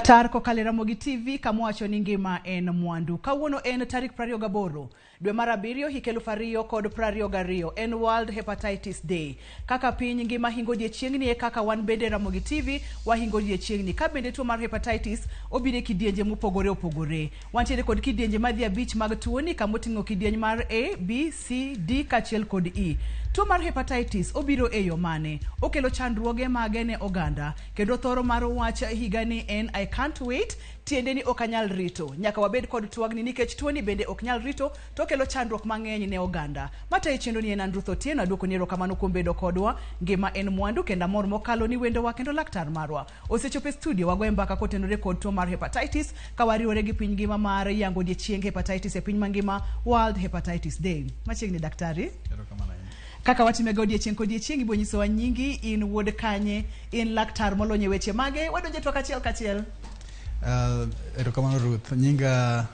Laktar kokalo e Ramogi TV kama wacho ni ngima en mwandu. Kawuono en tarik 28 dwe mar abiriyo hik 2022 en World Hepatitis Day. Kaka piny ngima hingo odiechieng'ni e kaka wan bende Ramogi TV wahingo odiechieng'ni. Ka bende tuo mar hepatitis obiro e kidienje mopogore opogore. Wantiere kod kidienje madhi abich mag tuoni kama oting'o kidieny mar A, B, C, D kaachiel kod E. Tuo mar hepatitis obiro e yo mane? Okelo chandruoge mage ne oganda? Kendo thoro mar wach higani en I can't wait, tiende ni ok anyal rito. Nyaka wabed kod twagni nikech tuoni bende ok nyal rito to okelo chandruok mang'eny ne oganda. Matayo chenro ni en an Ruth Otieno, aduoko ni erokamano kuom bedo kodwa. Ngima en mwandu kendo amor mokalo ni wendowa kendo laktar marwa osechopo e studio wagoye mbaka kotenore kod tuo mar hepatitis ka wariwore gi piny ngima mar yango odiechieng hepatitis e piny mangima, World Hepatitis Day. Machiegni daktari. Kaka watimega odiechieng' kodiechieng' ibo nyisowa nyingi, in wuod kanye, in laktar molony e weche mage, wadonjo e twak achiel kachiel. Erokamano Ruth. Nyinga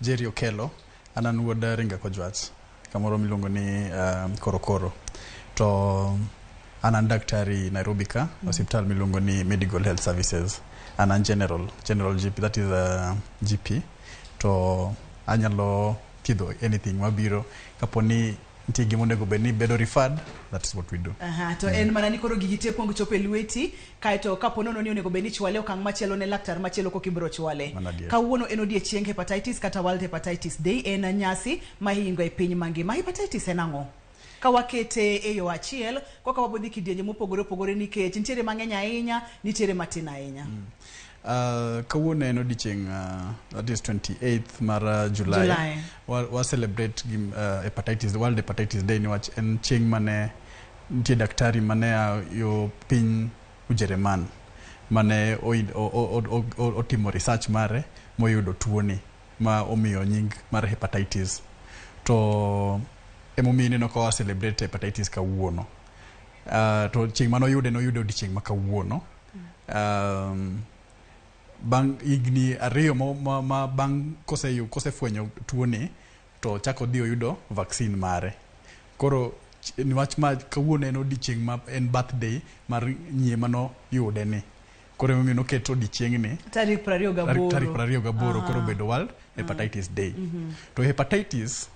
Jerry Okello, an an wuod Ringa Kojwach, kamoro miluongo ni Korokoro. To an an daktari Nairobi ka, osiptal miluongo ni Medical Health Services. An an general GP, that is GP. To anyalo thiedho anything mabiro kapo ni nitie gima onego bed ni bedo referred, that is what we do. Aha, to en mana ni koro gigi te kuong chopo e lweti kaeto kapo nono ni onego bed ni chwale okang' machielo ne laktar machielo koka ibiro chwale. Mano adier. Kawuono en odiechieng hepatitis kata World Hepatitis Day, en nyasi ma ihingo e piny mangima. Hepatitis en ang'o? Ka wakete e yo achiel, koka wabodhi kidienje mopogore opogore nikech nitiere mang'eny ahinya, nitiere matin ahinya. Kawuono en odiechieng' that is 28th mar July. July. Wa celebrate gi, hepatitis, World Hepatitis Day niwach en chieng' mane nitie daktari mane a yo piny Ujerumani mane otimo research mare moyudo tuoni ma omiyo nying mar hepatitis. To emomiyo ineno ka wa celebrate hepatitis kawuono. To chieng' mane oyude noyude odiechieng' ma kawuono. Bang' higni 2 ma bang' kosefwenyo tuoni to ochako odhi oyudo vaccine mare. Koro niwach ma kawuono en odiechieng' ma en birthday mar nyie mano yude ni. Koro emomiyo noket odiechieng'ni Tarik 28. Tarik 28 koro obedo World Hepatitis Day. To hepatitis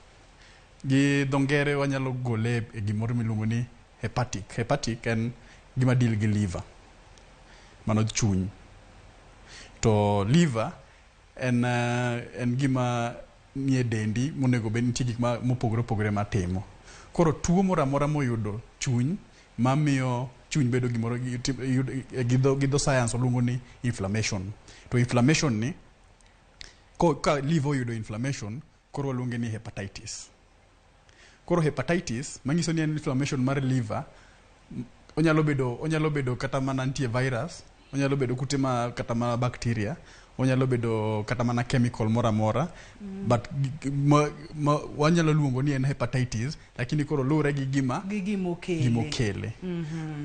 gi dho ngere wanyalo gole e gimoro miluongo ni hepatic. Hepatic en gima deal gi liver. Mano chuny. To liver en gima nie dendi monego bed nitie gik mopogore opogore matimo. Koro tuo moro amora moyudo chuny mamiyo chuny bedo gimoro gi dho science oluongo ni inflammation. To inflammation ni ka liver oyudo inflammation koro waluonge ni hepatitis. Koro hepatitis manyiso ni en inflammation mar liver onyalo bedo kata mana nitie virus, onyalo bedo kute ma kata mana bacteria, onyalo bedo kata mana chemical moro amora, but wanyalo luongo ni en hepatitis, lakini koro luwre gi gima gi gimokele. Gimokele.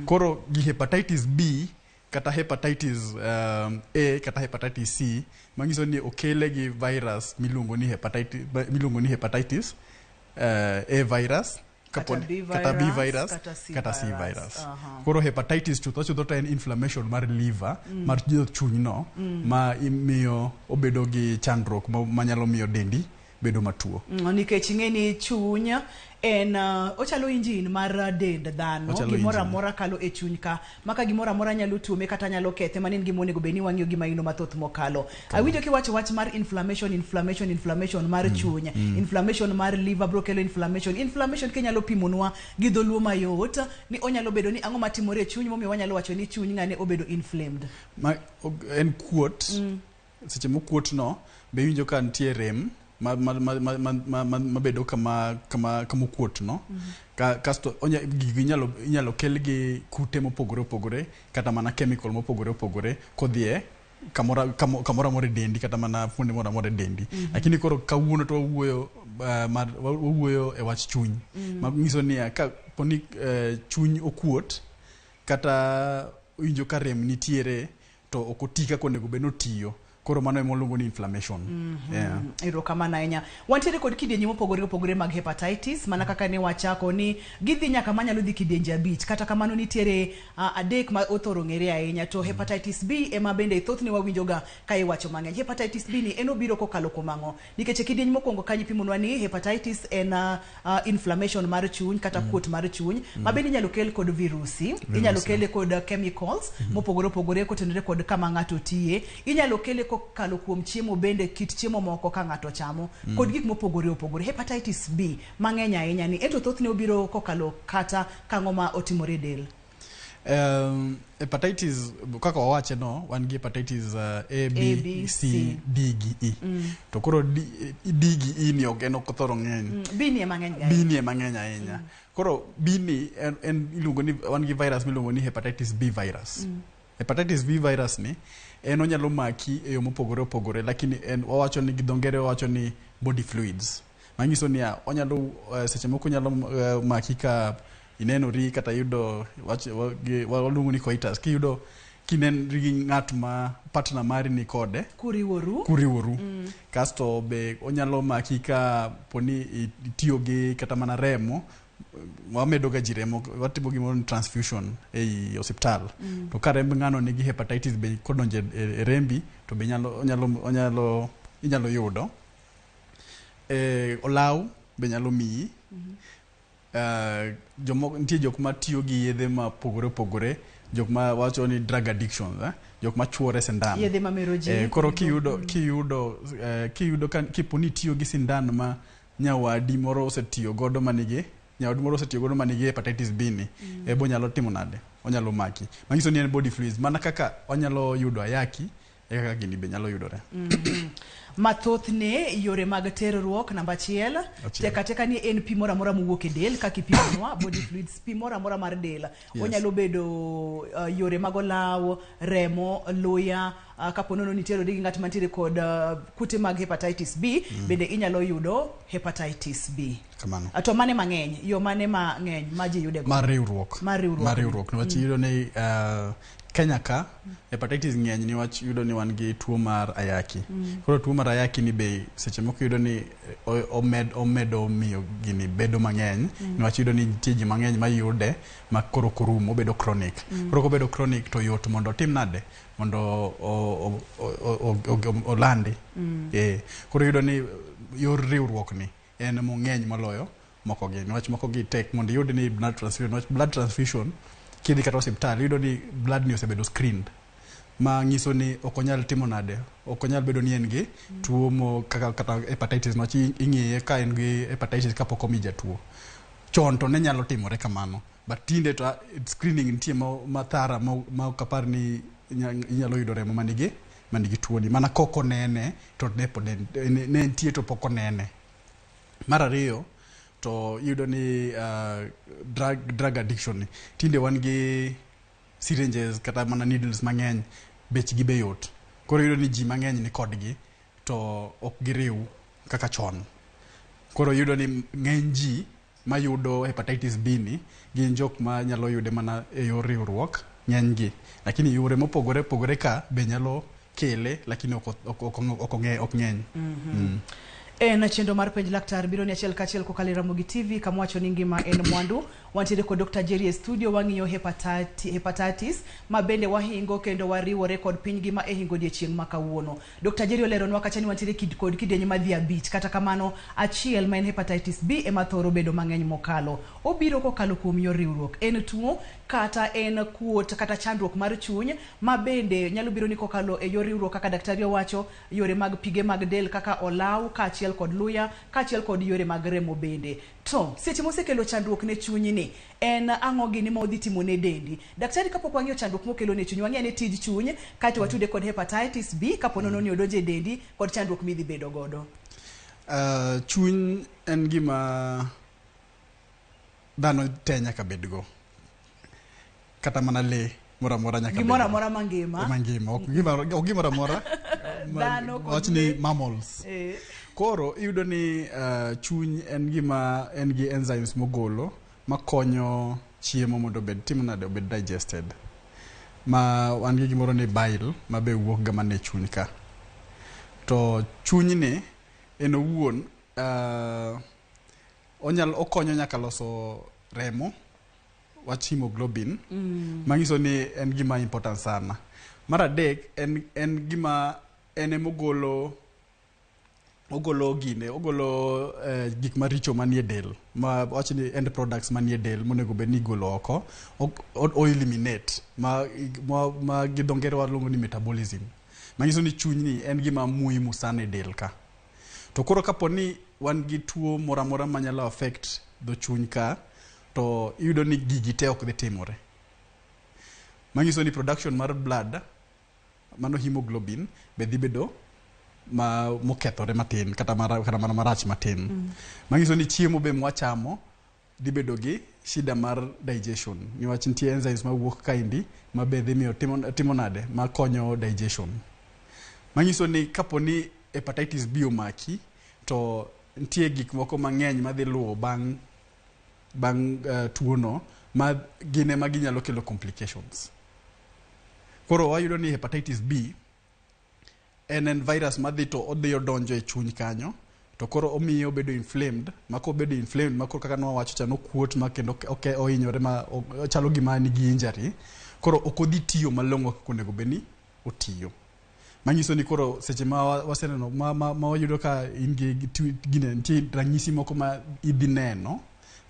Koro gi hepatitis B kata hepatitis A kata hepatitis C manyiso ni okele gi virus miluongo ni hepatitis, miluongo ni hepatitis A virus, kata B kata B virus, virus, kata C kata C virus. Virus. Koro hepatitis chutho chutho to en inflammation mar liver, mar chunyno, ma imiyo obedo gi chandruok manyalo miyo dendi bedo matuo. Nikech ing'e ni chuny en ochalo engine mar dend dhano, Ochalo gimoro engine. Amora kalo e chuny ka, maka gimoro amora nyalo tuome kata nyalo kethe, mano en gima onego bed ni wang'iyo gi maino mathoth mokalo. Awinjo kiwacho wach mar inflammation, inflammation, inflammation mar chuny, inflammation mar liver bro kelo inflammation. Inflammation kinyalo pimonwa gi dholuo mayot ni onyalo bedo ni ang'o matimore e chuny momiyo wanyalo wacho ni chuny ng'ane obedo inflamed. Ma, en kuot, seche mokuot no be iwinjo ka nitie rem ma bedo kama okuot no. Kasto gigi inyalo kel gi kute mopogore opogore kata mana chemical mopogore opogore kodhi e kamoro amora e dendi kata mana fuonde moro amora e dendi. Lakini koro kawuono to wawuoyo e wach chuny. Manyiso niya, ka poni chuny okuot kata iwinjo ka rem nitiere to ok oti kaka onego bed ni otiyo. Koro mano ema waluongo ni inflammation. Yeah. Erokamano ahinya. Wantiere kod kidienje mopogore opogore mag hepatitis mana kaka ne wachako ni gidhi nyaka manyalo dhi kidienje abich. Kata kamano nitiere adek ma othoro ng'ere ahinya to hepatitis B ema bende thothne wawinjoga ka iwacho mang'eny. Hepatitis B ni en obiro kokalo kuom ang'o? Nikech e kidieny mokwongo kanyo ipimonwa ni hepatitis en inflammation mar chuny kata kuot mar chuny ma bende inyalo kel kod virusi, inyalo kele kod chemicals mopogore opogore kotenore kod kama ng'ato tiye, inyalo kele kokalo kuom chiemo bende kit chiemo moko ka ng'ato chamo kod gik mopogore opogore. Hepatitis B mang'eny ahinya ni ento thothne obiro kokalo kata kang'o ma otimore e del. Hepatitis kaka wawache no wan gi hepatitis A, B, A, B, C, C. D gi E. To koro D, D gi E ni ok en ok othoro ng'eny. B ni ema ng'eny ga. B ni ema ng'eny ahinya. Koro B ni en iluongo ni wan gi virus miluongo ni hepatitis B virus. Hepatitis B virus ni en onyalo maki e yo mopogore opogore lakini en wawacho ni gi dho ngere wawacho ni body fluids. Manyiso niya onyalo seche moko onyalo maki ka inenori kata yudo waluongo ni coitus kiyudo kinenri gi ng'at ma partner mari ni kode Kuriworu. kuriworu. Kasto be onyalo maki ka poni itiyo gi kata mana remo wamedo ga ji remo watimo gimoro ni transfusion ei osiptal. To ka remb ng'ano nigi hepatitis be kodonjo e rembi to be nyalo onyalo onyalo inyalo yudo. Olaw be nyalo miyi. Jomoko nitie jok matiyo gi yedhe mopogore opogore, jok ma wacho ni drug addiction, Jok ma chuore sindan. Yedhe mamero ji. Koro kiyudo ka kipo ni itiyo gi sindan ma nyawadi moro osetiyo godo manigi nyawadu moro osetiyo godo manigi hepatitis B ni ebo nyalo timo nade? Onyalo maki. Manyiso ni en body fluids mana kaka wanyalo yudo ayaki e kaka gini be nyalo yudore. Mathothne yore mag terruok namba achiel. Achiel. Tek ateka ni en pi moro amora mowuok e del kaka ipimonwa body fluids pi moro amora mar del. Onyalo bedo yore mag olaw, remo, luya, kapo nono ni iterori gi ng'at mantiere kod kute mag hepatitis B, bende inyalo yudo hepatitis B. Kamano. To mane mang'eny? Yo mane mang'eny ma ji yude go? Mar riwruok. Mar riwruok. Mar riwruok. Niwach iyudo ni Kenya ka hepatitis ng'eny niwach iyudo ni wan gi tuo mar ayaki. Koro tuo mar ayaki ni be seche moko iyudo ni omedo miyo gini bedo mang'eny niwach iyudo ni nitie ji mang'eny mayude ma koro ok orumo obedo chronic. Koro kobedo chronic to yot mondo otim nade? Mondo olandi. Koro iyudo ni yor riwruok ni en mong'eny moloyo moko gi niwach moko gi tek mondo iyud ni blood transfusion niwach blood transfusion kidhi kata osiptal iyudo ni blood ni osebedo screened ma nyiso ni ok onyal timo nade ok onyal bedo ni en gi tuo mo kaka kata hepatitis niwach ing'iye ka en gi hepatitis kapok omi jatuo. Chon to ne nyalo timore kamano but tinde to screening nitie ma thara ma ok apar ni inyalo yudo remo manigi tuo ni mana kok onene to ne pod ne nitie to pok onene. Mar ariyo to iyudo ni drug addiction ni tinde wan gi syringes kata mana needles mang'eny bechgi be yot. Koro iyudo ni ji mang'eny ni kodgi to ok giriw kaka chon. Koro iyudo ni ng'eny ji mayudo hepatitis B ni gin jok ma nyalo yude mana e yor riwruok ng'eny gi. Lakini yore mopogore opogore ka be nyalo kele lakini ok ng'eny. En chenro mar penj laktar biro ni achiel kachiel kokalo e Ramogi TV kama wacho ni ngima en mwandu. Wantiere kod Dr. Jerry e studio wang'iyo hepatitis ma bende wahingo kendo wariwore kod piny ngima e hingo odiechieng' ma kawuono. Dr. Jerry oleronwa kacha ni wantiere kod kidienje madhi abich kata kamano achiel ma en hepatitis B ema thoro bedo mang'eny mokalo. Obiro kokalo kuom yor riwruok. En tuo kata en kuot kata chandruok mar chuny ma bende nyalo biro ni kokalo e yor riwruok kaka daktari owacho, yore mag pige mag del kaka olaw kaachiel kod luya kaachiel kod yore mag remo bende. To seche mosekelo chandruok ne chuny ni en ang'o gini ma odhi timo ne dendi? Daktari kapok wang'iyo chandruok mokelo ne chuny, wang'i ane tij chuny kaeto watude kod hepatitis B kapo nono ni odonjo e dendi kod chandruok midhi bedo godo. Chuny en gima dhano te nyaka bedgo. Kata mana lee moro amora nyaka Gimoro bedgo. amora mangima. Mangima. Ok gimoro amora. Dhano kod Wach ni lee. mammals. Koro iyudo ni chuny en gima en gi enzymes mogolo makonyo chiemo mondo obed timo nade obed digested. Ma wan gi gimoro ni bile ma be wuok ga mana e chuny ka. To chunyni en owuon onyalo okonyo nyaka loso remo wach hemoglobin manyiso ni en gima important sana. Mar adek en gima en emogolo ogolo gine ogolo gik maricho manie del ma wach ni end products manie del monego bed ni igolo oko o eliminate ma gi dho ngere waluongo ni metabolism manyiso ni chunyni en gima muhimu sana e del ka. To koro kapo ni wan gi tuo moro amora manyalo affect dho chuny ka to iyudo ni gigi te ok dhi timore. Manyiso ni production mar blood mano hemoglobin be dhi bedo ma mokethore matin kata kata mana marach matin. Manyiso ni chiemo be mwachamo dhi bedo gi shida mar digestion niwach nitie enzymes mawuok kaendi ma be dhi miyo timo nade makonyo digestion. Manyiso ni kapo ni hepatitis B omaki to nitie gik moko mang'eny madhi luwo bang' tuono ma gin ema ginyalo kelo complications. Koro wayudo ni hepatitis B en virus madhi to odhi odonjo e chuny kanyo to koro omiyo obedo inflamed ma kobedo inflamed ma koro kaka nwawacho cha nokuot ma kendo ohinyore ma ochalo gima nigi injury koro ok odhi tiyo malong'o kaka onego bed ni otiyo. Manyiso ni koro seche ma waseneno ma wayudo ka in gi gine nitie ranyisi moko ma idhi neno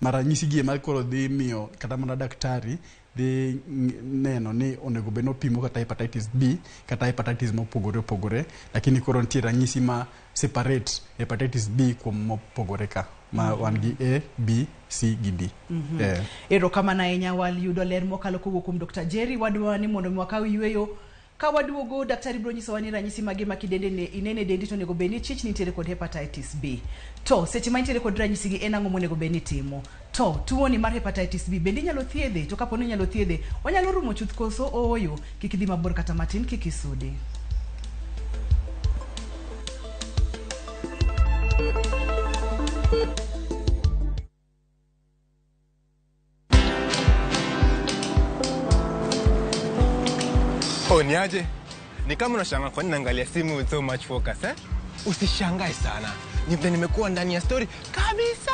ma ranyisi gi ema koro dhi miyo kata mana daktari dhi neno ni onego bed ni opimo kata hepatitis B kata hepatitis mopogore opogore lakini koro nitie ranyisi ma separate hepatitis B kuom mopogore ka ma wan gi A, B, C gi D. Erokamano ahinya wayudo ler mokalo kowuok kuom Dr. Jerry. Wadwa ni mondo mi wakaw yueyo. Ka waduogo daktari biro nyisowa ni ranyisi mage ma kidende ne inene dendi to onego bed ni chich nitiere kod hepatitis B. To seche ma intiere kod ranyisi gi en ang'o monego bed ni itimo? To tuoni mar hepatitis B bende inyalo thiedhe? To kapo ni inyalo thiedhe, onyalo rumo chuth koso ooyo? Kik idhi mabor kata matin, kik isudi. Oh, niaje? Ni kama unashangaa kwa nini naangalia simu with so much focus, eh? Usishangae sana. Ni vile nimekuwa ndani ya story kabisa.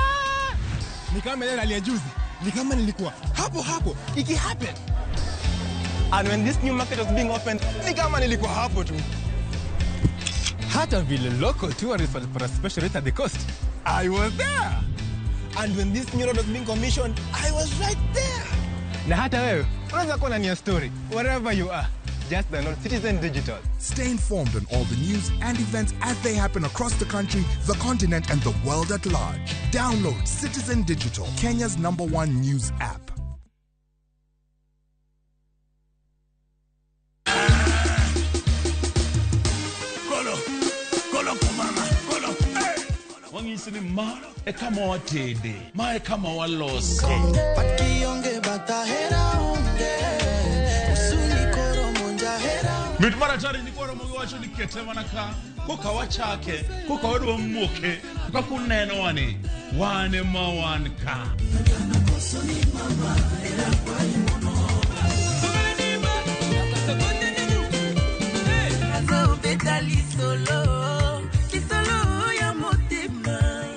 Ni kama ile rally ya juzi. Ni kama nilikuwa hapo hapo iki happen. And when this new market was being opened, ni kama nilikuwa hapo tu. Hata vile local tourists walipata special rate at the coast, I was there. And when this new road was being commissioned, I was right there. Na hata wewe unaweza kuwa ndani ya story wherever you are. Just download Citizen Digital. Stay informed on all the news and events as they happen across the country, the continent, and the world at large. Download Citizen Digital, Kenya's #1 news app. Wang'isi ni ma e kama watede, ma e kama walose. Mit maratari ni koro mogi wacho ni kete mana ka, koka wachake, koka wadwa moke, koka kuneno wani, wane ma wan ka.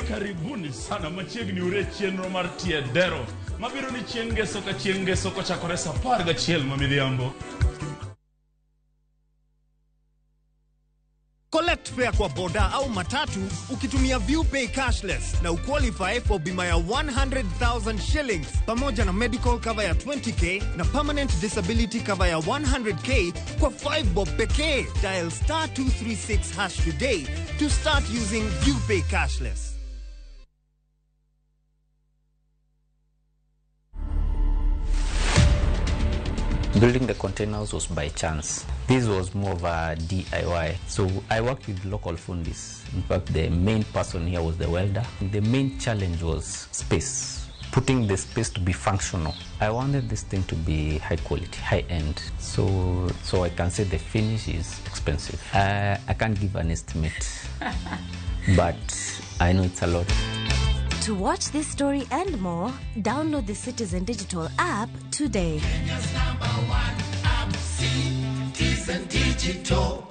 Karibuni sana machiegni ure chenro mar tie dero mabiro ni chieng' ngeso ka chieng' ngeso kochakore saa 11 ma midhiambo. Collect fare kwa boda au matatu ukitumia ViewPay cashless na uqualify for bima ya 100,000 shillings pamoja na medical cover ya 20k na permanent disability cover ya 100k kwa 5 bob pekee. Dial star 236# today to start using ViewPay cashless. Building the containers was by chance. This was more of a DIY. So I worked with local fundis. In fact, the main person here was the welder. The main challenge was space, putting the space to be functional. I wanted this thing to be high quality, high end. So I can say the finish is expensive. I can't give an estimate, but I know it's a lot. To watch this story and more, download the Citizen Digital app today. Kenya's #1 app, Citizen Digital.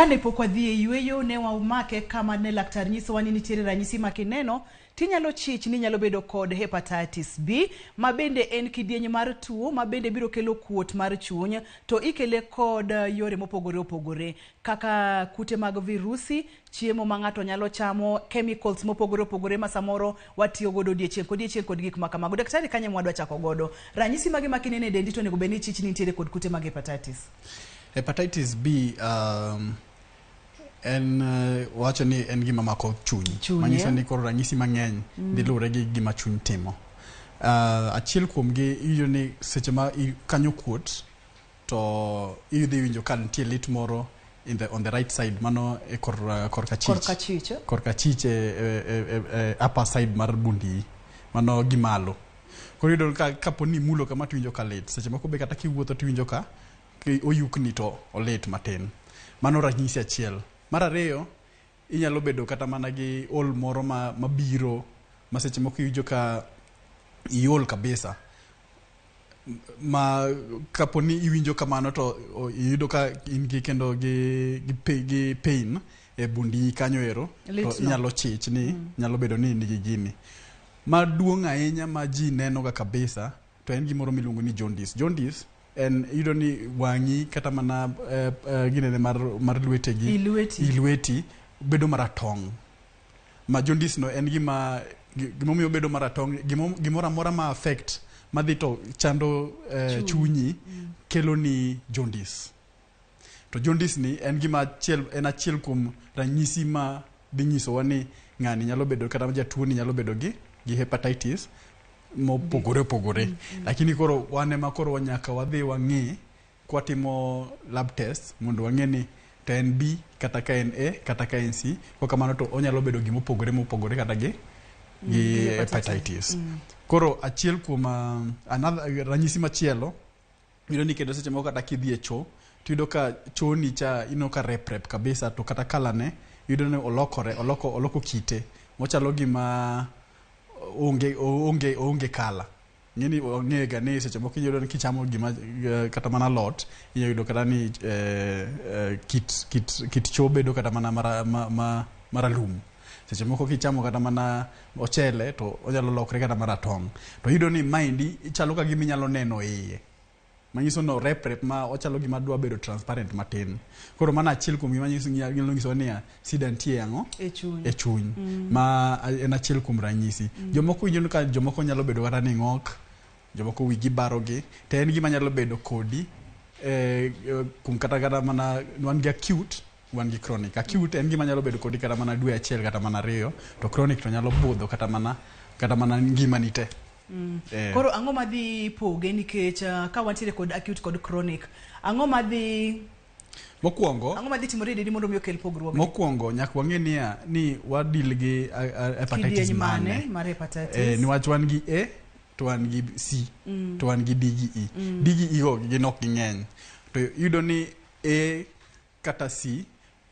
Kane pok wadhi e yueyo ne wamake kama ne laktar nyisowa ni nitiere ranyisi ma kineno tinyalo chich ni nyalo bedo kod hepatitis B ma bende en kidieny mar tuo ma bende biro kelo kuot mar chuny to ikele kod yore mopogore opogore kaka kute mag virusi, chiemo ma ng'ato nyalo chamo, chemicals mopogore opogore ma samoro watiyo godo odiechieng' kodiechieng' kod gik ma kamago. Daktari kanye mwadwa chako godo? Ranyisi mage ma kineno e dendi to onego bed ni ichich ni nitiere kod kute mag hepatitis? Hepatitis B en wacho ni en gima mako chuny. Chuny, Manyiso eh? ni koro ranyisi mang'eny dhi luwore gi gima chuny timo. Achiel kuomgi iyudo ni seche ma kanyo kuot to idhi winjo ka nitie lit moro on the right side mano e korka chich. Korka chich. Korka chich e upper side mar bundi mano gimalo. Koro iyudo ka kapo ni imulo kama to iwinjo ka lit. Seche moko be kata kiwuotho to iwinjo ka oyukni to olit matin. Mano ranyisi achiel. Mar ariyo, inyalo bedo kata mana gi ol moro mabiro ma seche moko iwinjo ka iol kabisa. Ma kapo ni iwinjo kamano to iyudo ka in gi kendo gi pain e bundi kanyo ero to Litno. inyalo chich ni nyalo bedo ni nigi gini. Maduong' ahinya ma ji neno ga kabisa to en gimoro miluongo ni jaundice. Jaundice en iyudo ni wang'i kata mana ginene mar lwetegi, Ilweti. ilweti bedo maratong'. Ma jaundice no en gima gimomiyo bedo maratong', gimoro amora ma affect madhi to chando chunyi kelo ni jaundice. To jaundice ni en gima achiel, en achiel kuom ranyisi ma dhi nyisowa ni ng'ani nyalo bedo kata jatuo ni nyalo bedo gi hepatitis mopogore opogore. Lakini koro wan ema koro nyaka wadhi wang'i kwatimo lab test mondo wang'e ni to en B kata ka en A kata ka en C. Kok kamano to onyalo bedo gimopogore mopogore kata gi hepatitis. Koro achiel kuom another ranyisi machielo iyudo ni kendo seche moko kata kidhi e choo tiyudo ka choni cha ineno ka rep rep kabisa to kata kalane iyudo ni olokore oloko kite mochalo gima onge kala. Ng'eni ong'e ga ni seche moko iyudo ni kichamo gima kata mana alot inyalo yudo kata ni kit choo bedo kata mana maralum. Seche moko kichamo kata mana ochele to onyalo lokre kata maratong'. To iyudo ni maendi chalo ka gima inyalo neno iye. Manyiso no rep rep ma ochalo gima dwa bedo transparent matin. Koro mano achiel kuom gima nyalo nyiso niya sida nitie ang'o? E chuny. E chuny. Ma en achiel kuom ranyisi. Jomoko winjo ka jomoko nyalo bedo kata ni ng'ok, jomoko wigi barogi, to en gima nyalo bedo kodi kuom kata mana wan gi acute, wan gi chronic. Acute en gima nyalo bedo kodi kata mana dwe achiel kata mana ariyo, to chronic to nyalo budho kata mana ngimani te. Koro ang'o madhi poge nikech ka wantiere kod acute kod chronic, ang'o madhi mokwongo ang'o madhi timore e dendi mondo mi okel pogruok? Mokwongo nyaka wang'e niya ni wadil gi hepatitis mane mar hepatitis. Niwach wan gi A to wan gi C to wan gi D gi E. D gi E go gin ok ging'eny. To iyudo ni A kata C,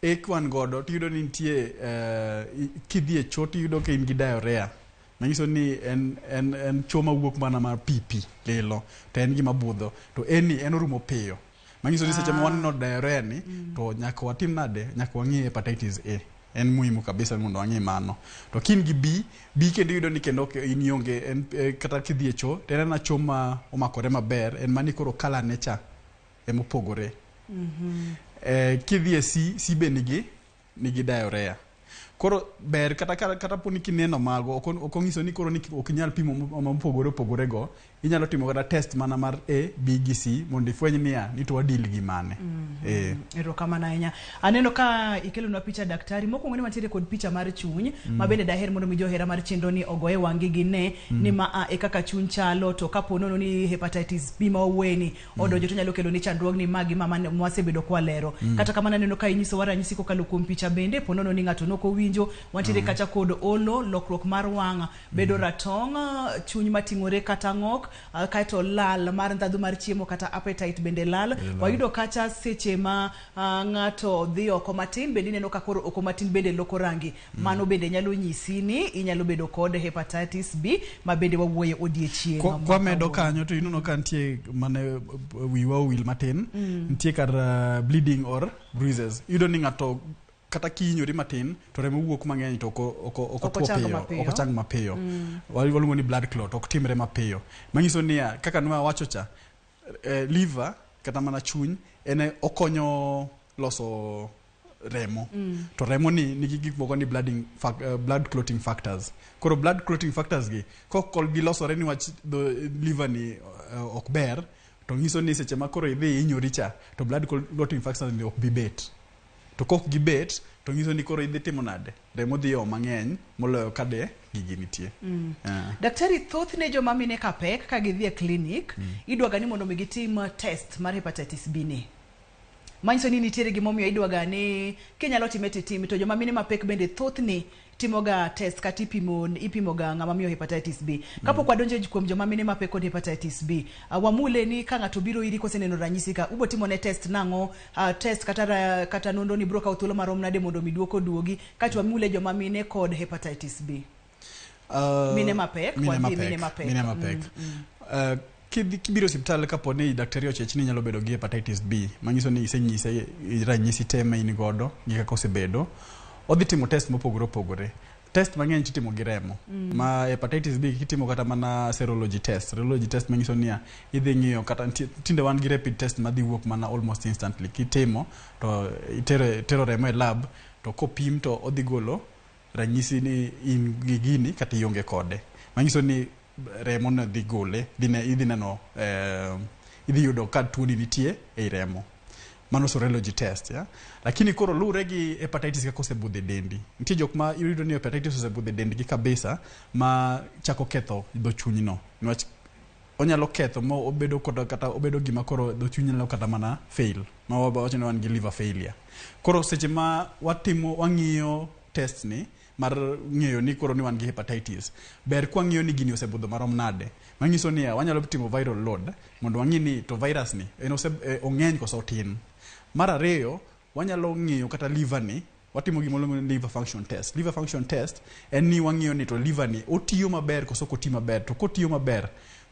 A kwan godo to iyudo ni nitie kidhi e choo to iyudo ka in gi diarrhea. Manyiso ni en choo mawuok mana mar pi lilo to en gima budho to en ni en orumo piyo. Manyiso ni seche ma waneno diarrhea ni to nyaka watim nade? Nyaka wang'i hepatitis A. En muhimu kabisa mondo wang'i mano. To kin gi B, B kendo iyudo ni kendo in ionge en kata kidhi e choo to en ena choo ma omakore maber en mani koro colour ne cha emopogore. Kidhi e C, C be nigi diarrhea. Koro ber kata poni kineno mago ok onyiso ni koro ni ok inyal pimo mopogore opogore go. Inyalo timo kata test mana mar A, B gi C mondo ifweny niya ni to wadil gi mane. Erokamano ahinya. Aneno ka ikelonwa picha daktari. Mokwongo ni wantiere kod picha mar chuny ma bende daher mondo mi johera mar chenro ni ogoye wang'gi gine ni ma e kaka chuny chalo to kapo nono ni hepatitis B ma wawuoye odonjo to nyalo kelo ni chandruogni magi ma mwasebedo kwalero. Kata kamano aneno ka inyisowa ranyisi kokalo kuom picha bende po nono ni ng'ato nok owinjo winjo wantiere kacha kod olo, lokruok mar wang', bedo ratong', chuny mating'ore kata ng'ok, kaeto lal mar ndhadhu mar chiemo kata appetite bende lal. Wayudo kacha seche ma ng'ato dhi oko matin bende ineno ka koro oko matin bende loko rangi. Mano bende nyalo nyisi ni inyalo bedo kod hepatitis B ma bende wawuoye odiechieng' ma Kwamedo kawuono. Kanyo to ineno ka nitie mane wiwa owil matin. Nitie kar bleeding or bruises. Iyudo ni ng'ato kata kihinyori matin to remo wuok mang'eny to ok Ok otwo ochang piyo, mapiyo. ok ochang mapiyo. Waluongo ni blood clot, ok timre mapiyo. Manyiso niya, kaka ne wawacho cha, liver kata mana chuny en okonyo loso remo. To remo ni nigi gik moko ni blood clotting factors. Koro blood clotting factors gi kok gilosore niwach liver ni ok ber, to nyiso ni seche ma koro idhi ihinyori cha to blood clotting factors ni ok bi bet. To kok gibet to nyiso ni koro idhi timo nade? Remo dhi o mang'eny moloyo ka de gigi nitie. Daktari, thothne joma mine ka pek ka gidhi e klinik, idwaga ni mondo mi gitim test mar hepatitis B ni. Manyiso ni nitiere gimomiyo idwaga ni kinyalo time titim, to joma mine mapek bende thothne timoga test kata ipimoga ng'ama miyo hepatitis B. Kapok wadonjo kuom joma mine mapek kod hepatitis B, wamule ni ka ng'ato biro iri koseneno ranyisi ka, ubo timo ne test nang'o, test kata nonro ni bro kawo thuolo marom nade mondo mi duoko duogi, kaeto wamule joma mine kod hepatitis B. Mine mapek, mine wadhi mapek, mine mapek. Mine mapek. Kibiro osiptal kapo ni daktari ochech ni inyalo bedo gi hepatitis B, manyiso ni isenyise ranyisi te ma in godo gi kaka osebedo, odhi timo test mopogore opogore. Test mang'eny titimo gi remo. Ma hepatitis B kitimo kata mana serology test. Serology test manyiso niya, idhi ng'iyo kata tinde wan gi rapid test madhi wuok mana almost instantly. Kitimo to itero remo e lab to kopim to odhi golo ranyisi ni in gi gini kata ionge kode. Manyiso ni remo no dhi gole, idhi neno, idhi yudo ka tuoni nitie ei remo. Mano serology test, ya. Lakini koro luwre gi hepatitis kaka osebudho e dendi. Nitie jok ma iyudo ni hepatitis osebudho e dendgi kabisa ma chako ketho dho chunyno. Niwach onyalo ketho ma obedo kod kata obedo gima koro dho chuny nyalo kata mana fail. Ma wawacho ni wan gi liver failure. Koro seche ma watimo, wang'iyo test ni mar ng'eyo ni koro ni wan gi hepatitis, ber kwa ng'iyo ni gini osebudho marom nade. Manyiso niya, wanyalo timo viral load mondo wang'i ni to virus ni en ong'eny koso otin. Mar ariyo, wanyalo ng'iyo kata liver ni, watimo gima iluongo ni liver function test. Liver function test en ni wang'iyo ni to liver ni otiyo maber koso ok oti maber, to kotiyo maber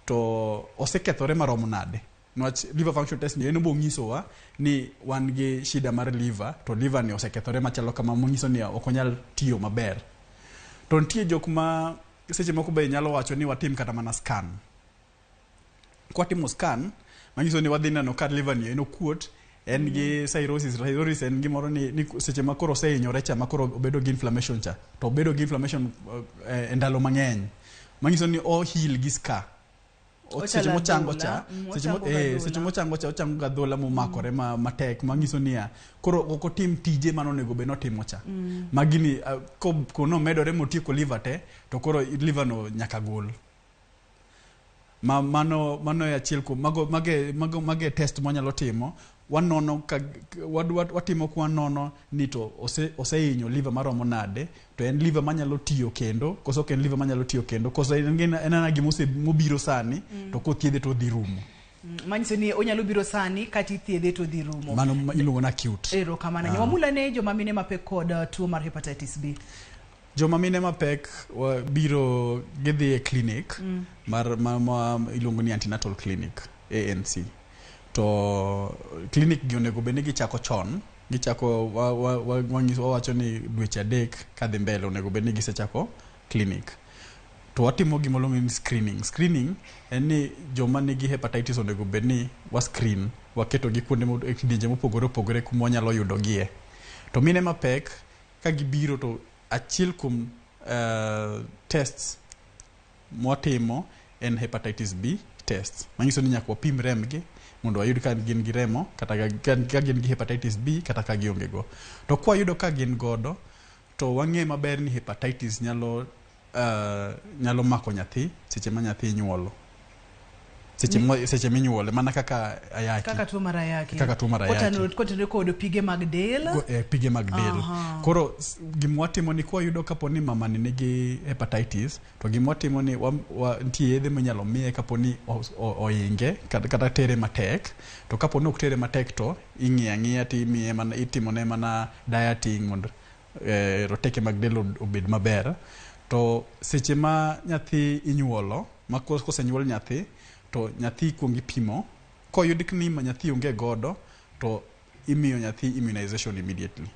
to osekethore marom nade. Niwach liver function test ni en obo nyisowa ni wan gi shida mar liver, to liver ni osekethore machalo kama, manyiso ni ok onyal tiyo maber. To nitie jok ma seche moko be nyalo wacho ni watim kata mana scan. Kwatimo scan, manyiso ni wadhi neno ka liver ni en okuot, en gi cirrhosis. Cirrhosis en gimoro ni seche ma koro osehinyore cha, ma koro obedo gi inflammation cha, to obedo gi inflammation e ndalo mang'eny. Manyiso ni o heal gi scar. Seche Ochalo mochango adhola, cha, seche ochango gadhola. Seche mochango cha, ochango gadhola momakore matek, manyiso niya, koro ok otim tije mane onego bed notimo cha. Ma gini, konomedore motieko liver te, to koro liver no nyaka gol. Ma, mano e achiel kuom mago, mage test mwanyalo timo. Wanono ka, watimo kwa nono ni to osehinyo liver maromo nade, to en liver manyalo tiyo kendo koso ok en liver manyalo tiyo kendo, koso en ena gima mobiro sani to kothiedhe to odhi rumo. Manyiso ni onyalo biro sani kata ithiedhe to odhi rumo. Mano iluongo ni acute. Erokamano. Wamula ne joma mine mapek kod tuo mar hepatitis B. Joma mine mapek biro gidhi e clinic mar ma iluongo ni antenatal clinic, ANC. To clinic gi onego bed ni gichako chon, gichako wawacho ni dweche 3 kadhi mbele onego bed ni gisechako clinic. To watimo gima iluongo ni screening. Screening en ni joma nigi hepatitis onego bed ni wa screen, waketo gi kuonde e kidienje mopogore opogore kuma wanyalo yudogie. To mine mapek ka gibiro to achiel kuom tests mwatimo en hepatitis B test. Manyiso ni nyaka wapim rembgi mondo wayud ka gin gi remo kata ka gin gi hepatitis B kata ka gionge go. To kwayudo ka gin godo to wang'e maber ni hepatitis nyalo mako nyathi seche ma nyathi inyuolo. Seche minyuole mana kaka ayaki. Kaka tuo mar ayaki. Kaka tuo mar ayaki. Kotenore kod pige mag del. Pige mag del. Koro gima watimo ni kwayudo kapo ni mamani nigi hepatitis, to gima watimo ni nitie yedhe minyalo miye kapo ni oinge kata tere matek. To kapo ni ok tere matek to ing'iyo ang'iya to imiye mana, itimone mana dieting mondo roteke mag del obed maber. To seche ma nyathi inyuolo, ma kosenyuol nyathi, to nyathi ikuongo ipimo. Koyud ni nyathi onge godo, to imiyo nyathi immunization immediately.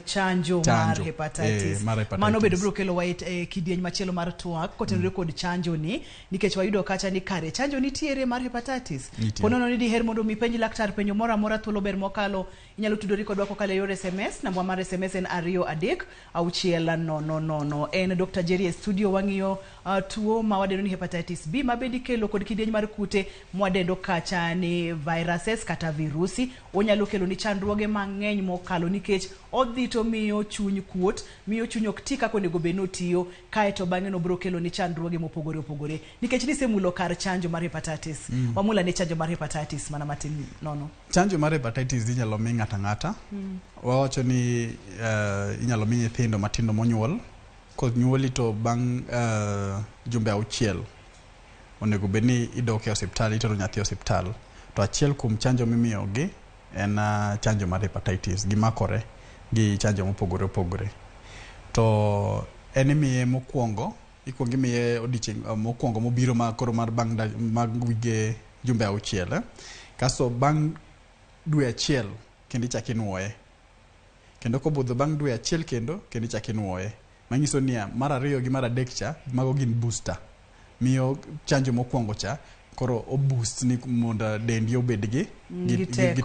Chanjo mar hepatitis. Mano bende biro kelo wa e kidieny machielo mar twak kotenore kod chanjo ni, nikech wayudo kacha ni kare chanjo nitiere mar hepatitis. Ponono ni diher mondo mi penj laktar penjo moro amora, thuolo ber mokalo, inyalo tudori kodwa kokalo e yor SMS. Namba mar SMS en 2 3 6 0 0. En Dr. Jerry e studio, wang'iyo tuo ma wadendo ni hepatitis B, ma bende ikelo kod kidieny mar kute mwadendo kacha ni viruses kata virusi. Onyalo kelo ni chandruoge mang'eny mokalo, nikech odhi to miyo chuny kuot, miyo chuny ok ti kaka onego bed ni otiyo, kaeto bang'e no biro kelo ni chandruoge mopogore opogore. Nikech nisemulo kar chanjo mar hepatitis. Wamula ni chanjo mar hepatitis mana matin nono. Chanjo mar hepatitis inyalo mi ng'ato ang'ata. Wawacho ni inyalo mi nyithindo matindo monyuol. Konyuoli to bang' jumbe 6 onego bed ni idok e osiptal, itero nyathi e osiptal. To achiel kuom chanjo mimiyogi en chanjo mar hepatitis. Gimakore gi chanjo mopogore opogore. To en imiye mokwongo, ikuongo imiye odiochieng' mokwongo mobiro ma koro mar bang' mag wige jumbe 6. Kasto bang' dwe 1 kendo ichako inuoye. Kendo kobudho bang' dwe 1 kendo ichako inuoye. Manyiso niya, mar 2 gi mar 3 cha, mago gin booster. Miyo chanjo mokwongo cha koro o boost ni mondo dendi obed gi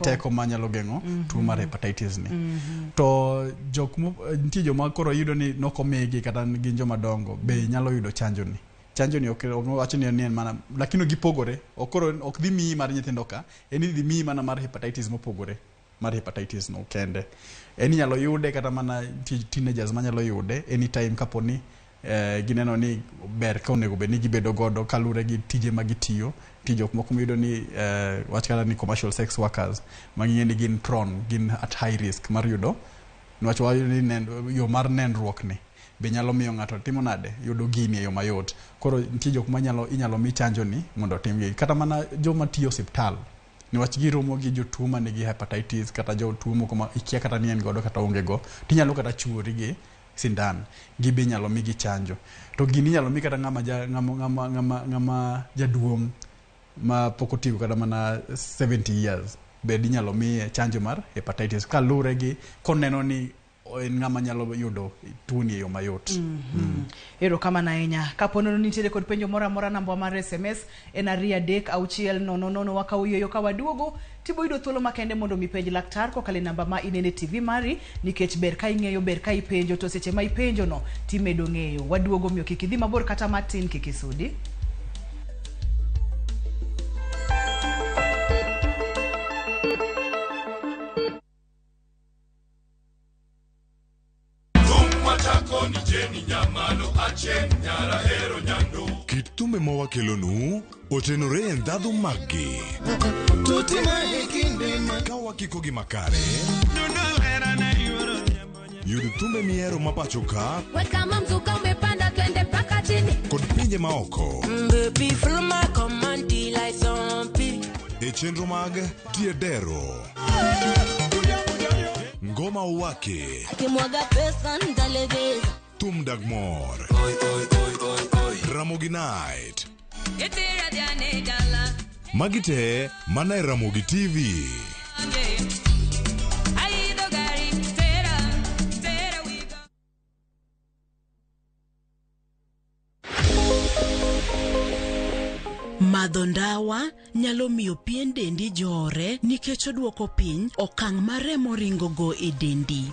teko manyalo geng'o tuo mar hepatitis ni. To jok nitie joma koro yudo ni nokomigi kata gin joma dongo be nyalo yudo chanjo ni. Chanjo ni ok wacho ni en mana, lakini gipogore. Koro ok dhi miyi mar nyithindo ka, en idhi miyi mana mar hepatitis mopogore, mar hepatitis no kende. En inyalo yude kata mana teenagers manyalo yude anytime kapo ni gineno ni ber ka onego bed ni gibedo godo kalure gi tije ma gitiyo. Nitie jok moko miyudo ni wach kata ni commercial sex workers ma ging'e ni gin prone, gin at high risk mar yudo, niwach wayudo ni yo mar nenruok ni be nyalo miyo ng'ato timo nade, yudo gini e yo mayot. Koro nitie jok manyalo inyalo mi chanjo ni mondo otimgi. Kata mana joma tiyo osiptal, niwach giromo gi jotuo manigi hepatitis kata jotuo moko ma ikia kata ni en godo kata onge go, tinyalo kata chuori gi sindan, gibe inyalo migi chanjo. To gini inyalo mi kata ng'ama jaduong' ma pok otieko kata mana 70 years bed inyalo miye chanjo mar hepatitis kalure gi koneno ni en ng'ama nyalo yudo tuoni e yo mayot. Erokamano ahinya. Kapo nono nitiere kod penjo moro amora, namba mar SMS en 2 3 6 0 0. Wakawo yueyo ka waduogo tibo yudo thuolo makende mondo mi penj laktar kokalo e namba ma inene TV mari, nikech ber ka ing'eyo, ber ka ipenjo, to seche ma ipenjo no timedo ng'eyo. Waduogo, miyo kik idhi mabor kata matin, kik isudi. Kit thumbe ma wakelonu otenore e ndhadhu maggi. Ka wakikogi makare, yud thumbe mihero ma pacho ka Kama mzuka umepanda, twende mpaka chini. Kod pinje maoko Baby, follow my command like zombie. E chenro mag Tiedero, Ngoma Uwake, Akimwaga pesa nitalegeza. Thum Dag Mor, Ramogi Night. Magi te mana e Ramogi TV. Madho ndawa nyalo miyo pien dendi jore nikech oduoko piny okang' ma remo ringogo e dendi.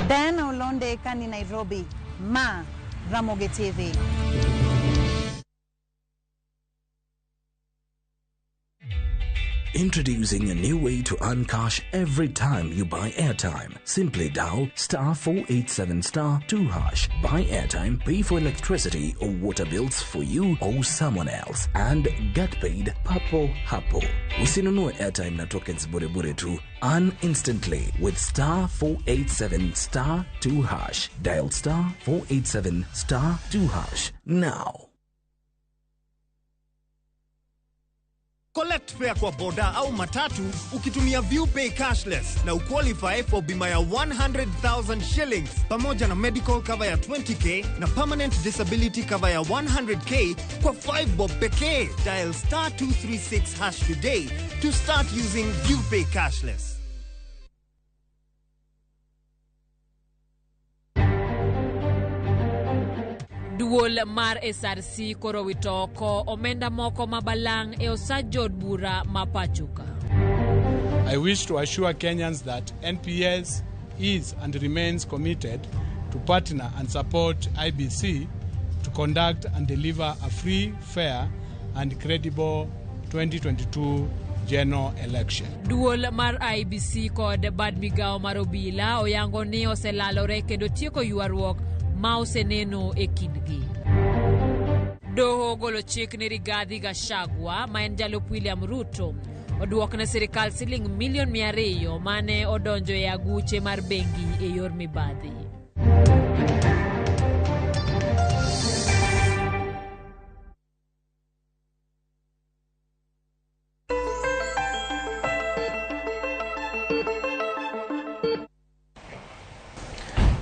Diana Olonde kani Nairobi, ma Ramogi TV. Introducing a new way to earn cash every time you buy airtime. Simply dial star 487 star 2 hash. Buy airtime, pay for electricity or water bills for you or someone else, and get paid papo hapo. Usinunue airtime na tokens bure bure tu. Earn instantly with star 487 star 2 hash. Dial star 487 star 2 hash now. Collect fare kwa boda au matatu ukitumia ViewPay cashless na uqualify for bima ya 100,000 shillings pamoja na medical cover ya 20k na permanent disability cover ya 100k kwa 5 bob pekee. Dial star 236 hash today to start using ViewPay cashless. Duol mar SRC koro wito oko omenda moko ma balang' e osach jood bura ma pachoka. I wish to assure Kenyans that NPS is and remains committed to partner and support IBC to conduct and deliver a free, fair and credible 2022 general election. Duol mar IBC kod bad migawo mar obila oyango ni oselalore kendo tieko ywaruok ma oseneno e kindgi. Doho ogolo chik ni Rigathi Gachagua ma en jalup William Ruto oduok ne sirikal siling milion 200 mane odonjo e aguche mar bengi e yor mibadhi.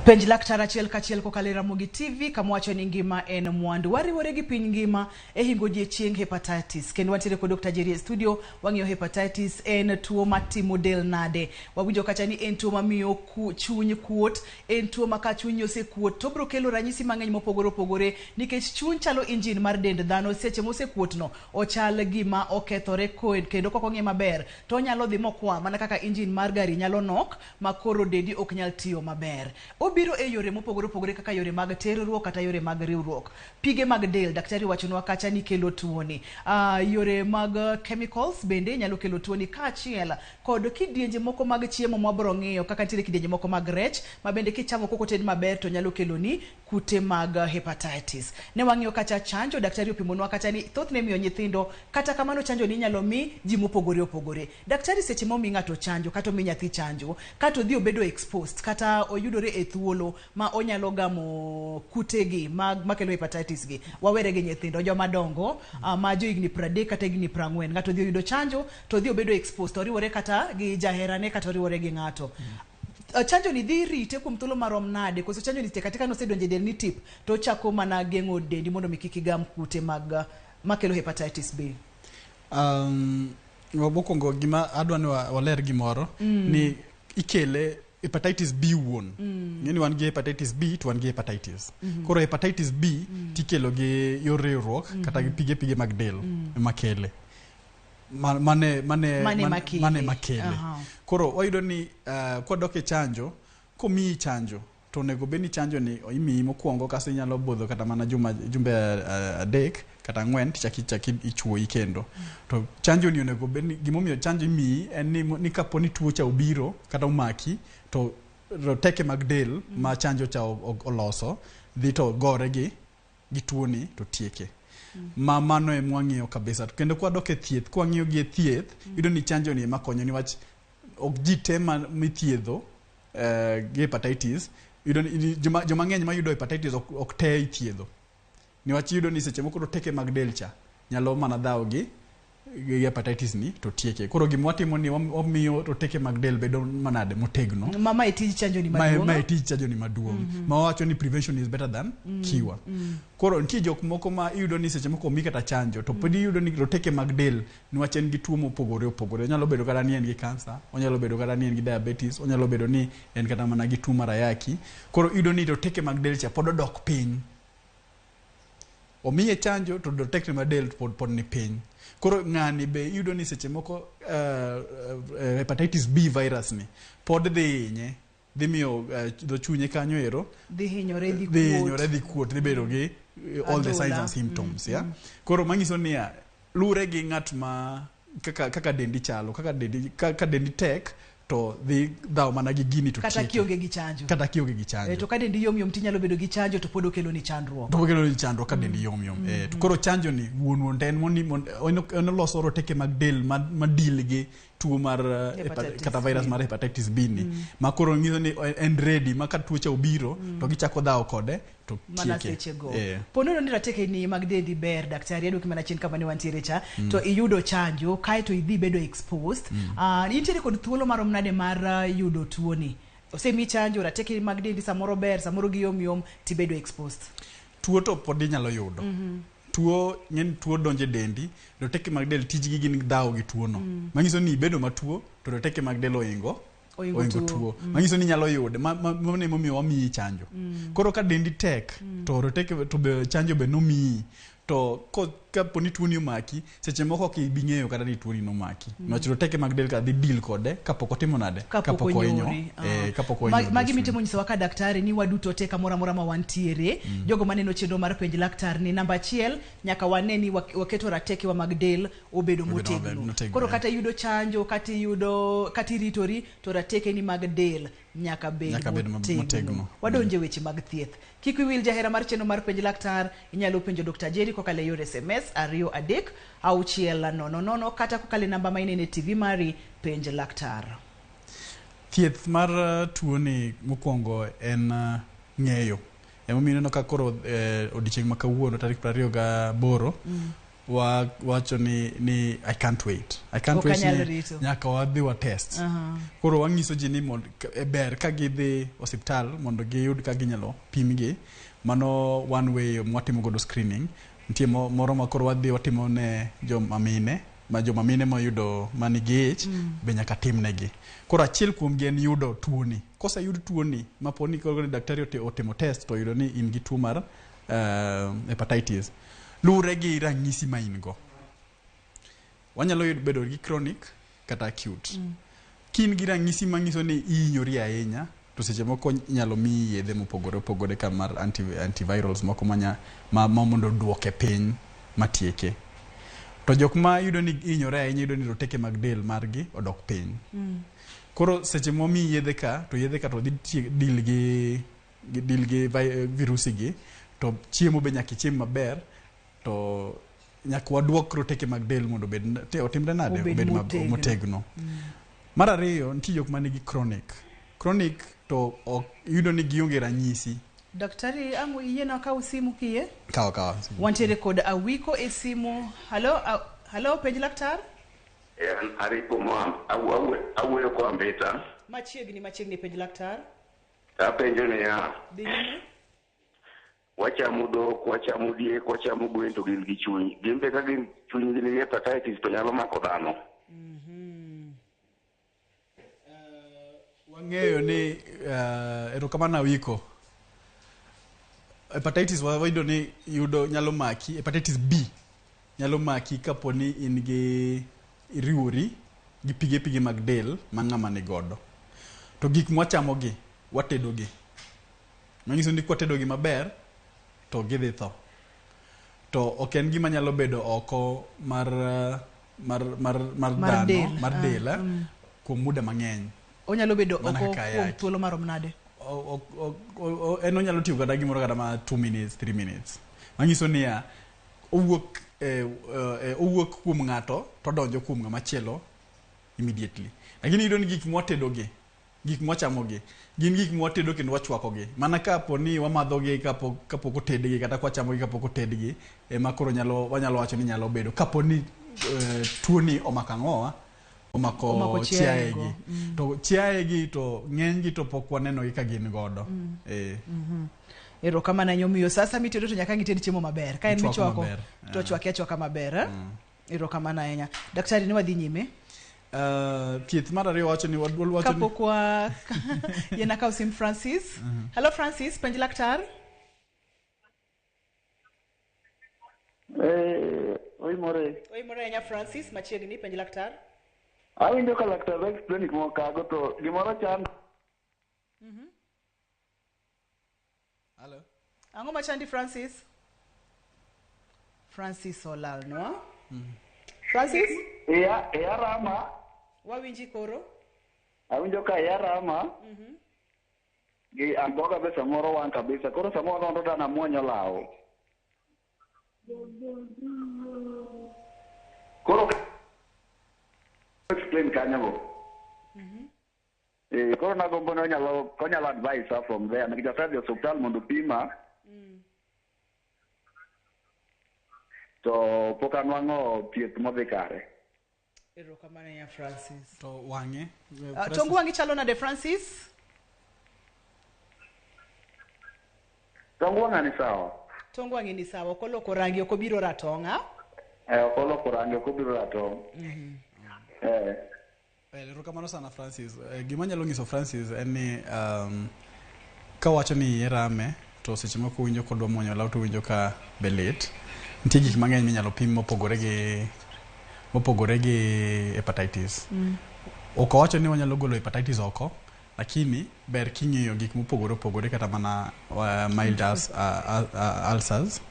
Penj laktar achiel kachiel kokalo e Ramogi TV kama wacho ni ngima en mwandu. Wariwore gi piny ngima e hingo odiechieng hepatitis. Kendo wantiere kod Dr. Jerry e studio, wang'iyo hepatitis en tuo matimo del nade. Wawinjo kacha ni en tuo mamiyo chuny kuot, en tuo ma ka chuny osekuot to obiro kelo ranyisi mang'eny mopogore opogore nikech chuny chalo injin mar dend dhano. Seche mosekuot no ochal gima okethore kendo kok ong'e maber to onyalo dhi mokwam mana kaka injin mar gari nyalo nok ma koro dendi ok nyal tiyo maber. Obiro e yore mopogore opogore kaka yore mag terruok kata yore mag riwruok. Pige mag del, daktari wachonwa kacha ni kelo tuoni. Yore mag chemicals bende nyalo kelo tuoni kaachiel kod kidienje moko mag chiemo mwabro ng'iyo kaka nitiere kidienje moko mag rech ma bende kichamo kok oted maber to nyalo keloni kute mag hepatitis. Ne wang'iyo kacha chanjo, daktari opimonwa kacha ni thothne imiyo nyithindo, kata kamano chanjo ni inyalo mi ji mopogore opogore. Daktari seche momi ng'ato chanjo kata omi nyathi chanjo kata odhi obedo exposed kata oyudore e thuolo ma onyalo gamo kutegi makelo hepatitis gi, wawere gi nyithindo joma dongo ma jo higni 30 kata higni 40, ng'ato odhi oyudo chanjo to odhi obedo exposed, oriwore kata gi jaherane kata oriwore gi ng'ato. Chanjo ni dhi rite kuom thuolo marom nade? Koso chanjo ni katika nosedonjo e del ni tip to ochako mana geng'o dendi mondo mi kik igam kute mag makelo hepatitis B? Mokwongo gima adwa ni waler gimoro ni ikele hepatitis B wuon. Ng'eni wan gi hepatitis B to wan gi hepatitis. Koro hepatitis B tikelo gi yor riwruok kata gi pige mag del ema kele. Mane makele. Koro wayudo ni kwadok e chanjo, komiyi chanjo to onego bed ni chanjo ni imiyi mokwongo kasto inyalo budho kata mana jumbe 3 kata 4 tichak ichuoyi kendo. To chanjo ni onego bed ni gimomiyo chanjo imiyi en ni kapo ni tuo cha obiro kata omaki to roteke mag del ma chanjo cha oloso dhi to gore gi tuo ni to tieke. Ma mano ema wang'iyo kabisa. Kendo kwadok e thieth, kwang'iyo gi e thieth, iyudo ni chanjo ni ema konyo niwach ok ji te mithiedho gi hepatitis. Iyudo ni joma ng'eny mayudo hepatitis ok te ithiedho. Niwach iyudo ni seche moko roteke mag del cha nyalo mana dhawo gi hepatitis ni to tieke. Koro gima watimo ni wamiyo roteke mag del bedo manade motegno. Ma e tij chanjo ni maduong'. Ma e tij chanjo ni maduong'. Ma wawacho ni prevention is better than cure. Koro nitie jok moko ma iyudo ni seche moko omi kata chanjo to pod iyudo ni roteke mag del niwach en gi tuo mopogore opogore. Onyalo bedo kata ni en gi kansa, onyalo bedo kata ni en gi diabetes, onyalo bedo ni en kata mana gi tuo mar ayaki. Koro iyudo ni roteke mag del cha pod odok piny. Omiye chanjo to roteke mag del pod ni piny. Koro ng'ani be iyudo ni seche moko hepatitis B virus ni pod dhi hinye, dhi miyo dho chunye kanyo ero dhi hinyore, dhi hinyore, dhi kuot, dhi bedo gi all the signs and symptoms. Koro manyiso niya, lure gi ng'at ma kaka dendi chalo, kaka dendi ka dendi tek to dhi dhaw mana gi gini to kata tieke. Kionge gi chanjo. Kata kionge gi chanjo. To ka dendi yom yom tinyalo bedo gi chanjo to pod okelo ni chandruok. To okelo ni chandruok ka dendi yom yom. To koro chanjo ni wuon wuon to en moni en oloso roteke mag del ma deal gi tuo mar kata virus mar hepatitis B ni. Ma koro nyiso ni en ready ma ka tuo cha obiro to gichako dhawo kode to mana sechego. Ponono ni rateke ni mag dendi ber, daktari aduoki mana chien kama ne wantiere cha, to iyudo chanjo kaeto idhi bedo exposed. Intiere kod thuolo marom nade mar yudo tuoni? Osemi chanjo, rateke mag dendi samoro ber, samoro giyom yom, tibedo exposed. Tuo to pod inyalo yudo. Tuo ng'eny tuo donje dendi, roteke mag del tijgi gin dhawo gi tuono. Manyiso ni ibedo matuo to roteke mag del oingo tuo. Manyiso ni nyalo yude, mano emomiyo wamiyi chanjo. Koro ka dendi tek to roteke to be chanjo be nomiyi. To kapo ni tuoni omaki, seche moko ok ibi ng'eyo kata ni tuoni nomaki. Niwach roteke mag del ka dhi deal kode kapok otimo nade? Kapok ohinyo. Kapok ohinyo. Magi mitemo nyisowa ka daktari ni waduto te kamoro amora ma wantiere, jogo maneno chenro mar penj laktar ni namba 1 nyaka wane ni waketo ratekewa mag del obedo motegno. Koro kata iyudo chanjo, kata iyudo, kata iritori, to rateke ni mag del nyaka bed motegno. Wadonje weche mag thieth. Kik wiwil jahera mar chenro mar penj laktar, inyalo penjo Dr. Jerry kokalo e yor SMS 2 3 6 0 0 kata kokalo e namba ma inene e TV mari penj laktar. Thieth mar tuoni mokwongo en ng'eyo. Emomiyo ineno ka koro odiochieng' ma kawuono tarik 28 wacho ni I can't wait. I can't wait ni nyaka wadhi wa test. Koro wanyiso ji ni mondo ber ka gidhi osiptal mondo giyud ka ginyalo pimgi. Mano one way mwatimo godo screening. Nitie moro ma koro wadhi watimo ne joma mine, ma joma mine moyudo manigi ich be nyaka timnegi. Koro achiel kuom gi en yudo tuoni. Koseyud tuoni ma po ni koro daktari otimo test to oyudo ni in gi tuo mar hepatitis. Luwre gi ranyisi ma in go. Wanyalo yudo bedo gi chronic kata acute. Ka in gi ranyisi manyiso ni ihinyori ahinya, to seche moko inyalo miyi yedhe mopogore opogore ka mar antivirals moko ma mondo oduoke piny matieke. To jok ma yudo ni hinyore ahinya yudo ni roteke mag del margi odok piny. Koro seche momiyi yedhe ka, to yedhe ka to dhi deal gi virusi gi, to chiemo be nyaka ichiem maber, to nyaka waduok roteke mag del mondo obed otimre nade? Obed motegno. Mar ariyo, nitie jok manigi chronic. Chronic to ok yudo ni gionge ranyisi. Daktari, ang' iyiena kaw simu kiye? Kaw. Wantiere kod Awiko e simu. Halo, halo penj laktar? En Aripo Moam, awuoyo koa Mbita. Machiegni penj laktar. Apenjo niya, Dhi nyime. wachamo dhok, wachamo diek, wachamo gwen to gin gi chuny. Gin be ka gin chuny gin gi hepatitis to nyalo mako dhano. Wang'eyo ni erokamano Awiko. Hepatitis wayudo ni yudo nyalo maki, hepatitis B nyalo maki kapo ni in gi iriwori gi pige mag del ma ng'ama ni godo. To gik mwachamo gi, watedo gi. Manyiso ni kwatedo gi maber to gidhi tho. To ok en gima nyalo bedo oko mar dhano, mar del kuom muda mang'eny. Onyalo bedo oko kuom thuolo marom nade? En onyalo tiyo kata gimoro kata ma 2 minutes, 3 minutes. Manyiso niya, owuok kuom ng'ato to donjo kuom ng'ama chielo immediately. Lakini iyudo ni gik mwatedo gi, gik mwachamo gi, gin gik mwatedo kendo wachwako gi. Mana kapo ni wamadho gi kapok otedgi kata kwachamo gi kapok otedgi, ema koro wanyalo wacho ni nyalo bedo. Kapo ni tuoni omako ang'owa, omako chiaye gi. To chiaye gi to ng'eny gi to pok waneno gi ka gin godo. Erokamano ahinya sasa mitedo to nyaka ngited chiemo maber. Ka en michwako to chwake achwaka maber. Erokamano ahinya. Daktari, ni wadhi nyime. Thieth mar ariyo wacho ni wacho ni kapok wa yena kaw sim Francis. Hello Francis, penj laktar. Oimore. Oimore ahinya Francis, machiegni penj laktar. Awinjo ka laktar explain gik moko kago to gimoro chando. Hello. Ang'o machandi Francis? Francis olalnwa. Francis? Iya rama. Wawinji koro? Awinjo ka iya rama. Gi amboga be samoro wang' kabisa. Koro samoro ndo dana muonyo law. Koro explain kanyo go. Koro nagombo ni onyalo advice from there. Nikech asedhi osuptal mondo pima. To pok anwang'o thieth modhi kare. Erokamano ya Francis. To wang'e? Tong wang'i chalo nade Francis? Tong wang'a ni sawa. Tong wang'i ni sawa, ok oloko rangi, ok obiro ratong', ha? Ok oloko rangi, ok obiro ratong'. Erokamano sana Francis. Gima anyalo nyiso Francis en ni kawacho ni iye rame to seche moko winjo kodwa muonyo law to winjo ka be lit. Nitie gik mang'eny minyalo pim mopogore gi hepatitis. Ok owacho ni wanyalo golo hepatitis oko, lakini ber king'iyo gik mopogore opogore kata mana mild ulcers.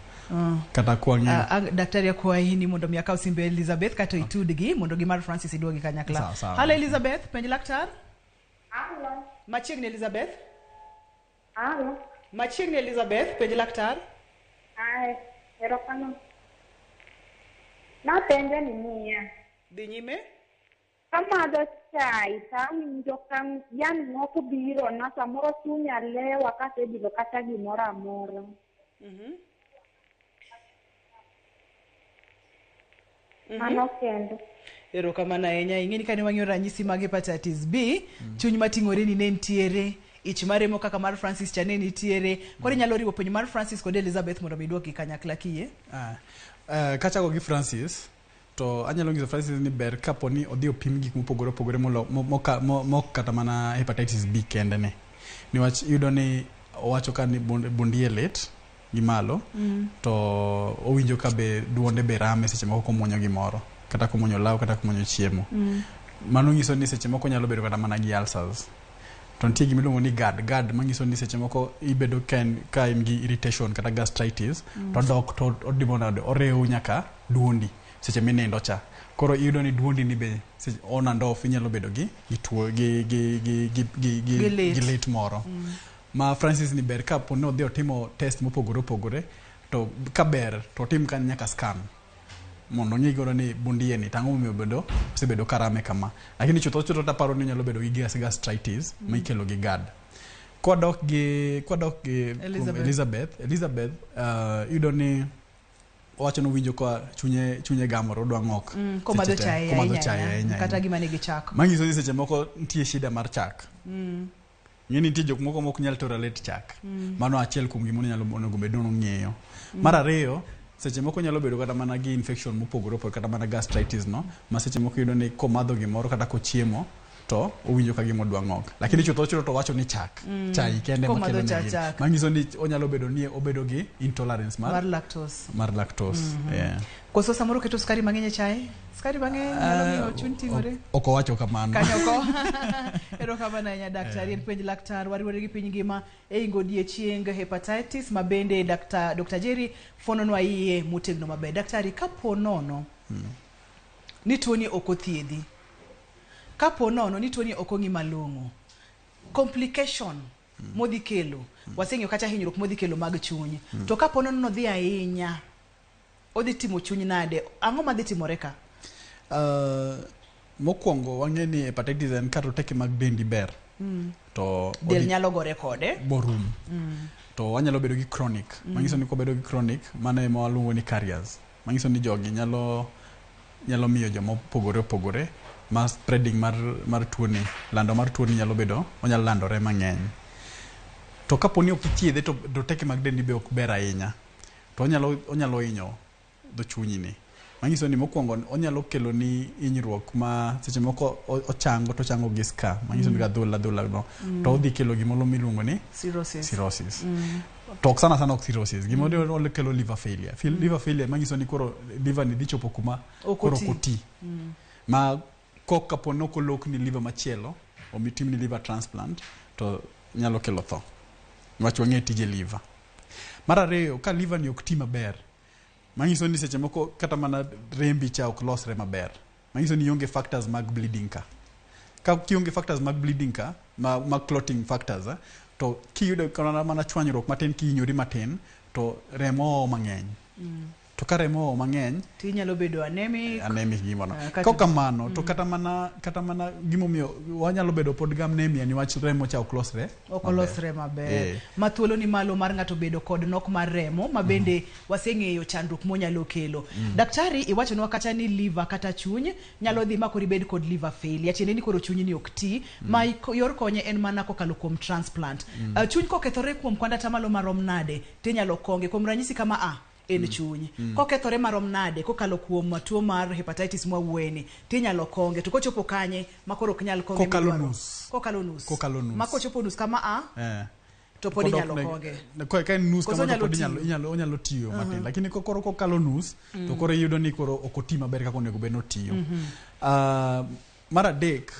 Kata kwang'iyo. Daktari akwayi ni mondo mi akaw simbe Elizabeth kato itudgi mondo gi mar Francis iduogi kanyakla. Halo Elizabeth, penj laktar. Halo. Machiegni Elizabeth. Halo. Machiegni Elizabeth, penj laktar. Ai, erokamano. Napenjo ni niya. Dhi nyime. Kamadho chai tawinjo ka yani moko biro na samoro chunya lewa kasebilo kata gimoro amora. Mano kendo. Erokamano ahinya. Ing'eni kane wang'iyo ranyisi mag hepatitis B, chuny mating'ore ni ne nitiere, ich maremo kaka mar Francis cha ne nitiere. Koro inyalo riwo penjo mar Francis kod Elizabeth mondo mi iduoki kanyakla kiyie. Kachako gi Francis, to anyalo nyiso Francis ni ber kapo ni odhi opim gik mopogore opogore mok kata mana hepatitis B kende ne. Niwach iyudo ni owacho ka ni bundie lit gi malo, to owinjo ka be duonde be rame seche moko komuonyo gimoro, kata komuonyo law, kata komuonyo chiemo. Mano nyiso ni seche moko nyalo bedo kata mana gi ulcers. To nitie gima iluongo ni GERD. GERD manyiso ni seche moko ibedo ka in gi irritation kata gastritis, to dok to odimo nade, orew nyaka duondi seche minindo cha. Koro iyudo ni duondi ni be on and off inyalo bedo gi tuo gi lit moro. Ma Francis ni ber kapo ni odhi otimo test mopogore opogore, to kaber to otim ka nyaka scan mondo ong'i godo ni bundie ni tang'o momiyo obedo osebedo karame kama. Lakini chutho chutho taparo ni nyalo bedo gi gastritis ma ikelo gi GERD. Kwadok gi Elizabeth, iyudo ni owacho ni owinjo ka chunye gamore odwa ng'ok. Komadho chai ahinya kata gima nigi chak. Manyiso ni seche moko nitie shida mar chak. Ng'e ni nitie jok moko mok nyal tolerate chak. Mano achiel kuom gima onyalo onego bed ni ong'eyo. Mar ariyo, seche moko nyalo bedo kata mana gi infection mopogore opogore kata mana gastritis no, ma seche moko iyudo ni komadho gimoro kata kochiemo to owinjo ka gima odwa ng'ok. Lakini chutho chutho to wacho ni chak. Chai kende makelo ne gini. Manyiso ni onyalo bedo ni obedo gi intolerance mar lactose. Mar lactose. Yeah. Koso samoro keto sukari mang'eny e chai? Sukari mang'eny nyalo miyo chuny ting'ore. Ok owacho kamano. Kanyo ko. Erokamano ahinya daktari. En penj laktar wariwore gi piny ngima e ingo odiechieng hepatitis ma bende Dr. Jerry fuononwa iye motegno maber. Daktari, kapo nono ni tuoni ok othiedhi, kapo nono ni tuoni ok ong'i malong'o, complication modhi kelo, waseng'iyo kata hinyruok modhi kelo mag chuny, to kapo nono nodhi ahinya, odhi timo chuny nade? Ang'o madhi timore ka? Mokwongo wang'e ni hepatitis en ka roteke mag dendi ber, to del nyalo gore kode borum. To wanyalo bedo gi chronic. Manyiso ni kobedo gi chronic, mano ema waluongo ni carriers. Manyiso ni jogi nyalo miyo joma opogore opogore ma spreading mar tuoni, lando mar tuoni nyalo bedo, onyalo landore mang'eny. To kapo ni ok ithiedhe to roteke mag dendi be ok ber ahinya, to onyalo hinyo dho chunyi ni. Manyiso ni mokwongo onyalo kelo ni hinyruok ma seche moko ochango to ochango gi scar, manyiso ni adhola no, to odhi kelo gimoro miluongo ni cirrhosis. To ok sana sana ok cirrhosis, gimoro kelo liver failure. Liver failure manyiso ni koro liver ni dhi chopo kuma koro ok oti. Ma kapo ni ok olokni liver machielo, omitimni liver transplant, to nyalo kelo tho. Niwach wang'e tije liver. Mar ariyo, ka liver ni ok ti maber, Manyiso ni seche moko kata mana rembi cha ok losre maber. Manyiso ni ionge factors mag bleeding ka. Ka kionge factors mag bleeding ka, ma, mag clotting factors, to kiyudo kata mana chwanyruok matin kihinyori matin, to remo oo mang'eny. To ka remo oo mang'eny, To inyalo bedo anemic. Anemic gimono. Kata- Kok kamano, to kata mana gimomiyo wanyalo bedo pod gi anemia niwach remo cha ok losre. Ok olosre maber. Ma thuolo ni malo mar ng'ato bedo kod nok mar remo ma bende waseng'eyo chandruok monyalo kelo. Daktari, iwachonwa kata ni liver kata chuny nyalo dhi ma koro ibed kod liver failure, tiende ni koro chuny ni ok ti, ma yor konye en mana kokalo kuom transplant. Chuny kokethore kuom kwand atamalo marom nade tinyalo konge? Kuom ranyisi kama a en chuny kokethore marom nade kokalo kuom tuo mar hepatitis mwawuoyeni tinyalo konge, to kochopo kanye ma koro ok nyal konge Kokalo midwaro? nus. Kokalo nus. Kokalo nus. Ma kochopo nus kama a to pod Pod inyalo ok ne- konge. Ka en nus Koso kama to onyalo pod tiyo? onyalo tiyo matin. Lakini koro kokalo nus, to koro iyudo ni koro ok oti maber kaka onego bed ni otiyo. Mar adek,